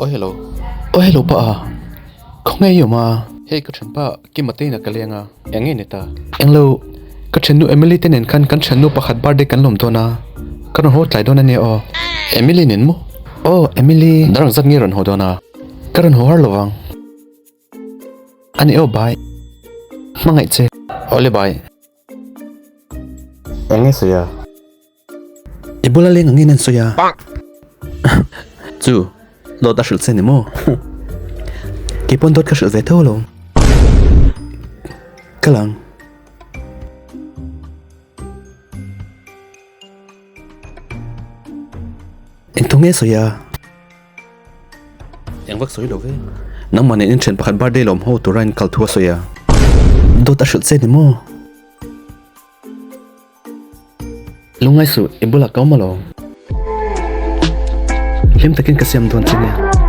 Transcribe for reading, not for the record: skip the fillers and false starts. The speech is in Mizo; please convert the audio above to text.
Aw hello. Aw hello pa a. Khawnge i awm a? Hei ka thianpa Kima te inah ka leng a, eng nge ni ta? Englo, ka thiannu Emily te nen khan kan thiannu pakhat birthday kan lawm dawn a, ka rawn haw tlai dawn a nia aw. Emily nen maw? Aw Emily. Darang zat nge rawn haw dawn a? Ka rawn haw har lo vang. A ni aw bai. Hmangaih che. Awle bai. Eng nge sawi a? I bula leng angin an sawi a. Chu, dawt a hrilh che ni maw? Kei pawn dawt ka hrilh ve tho lo. Ka lang. Eng thu nge sawi a? Eng vak sawi lo ve. Nangmah nen in thian pakhat birthday lawm ho tura in kal thu a sawi a. Dawt a hrilh che ni maw? Lungngai suh, i bulah ka awm alawm. Hlim takin ka siam dawn che nia.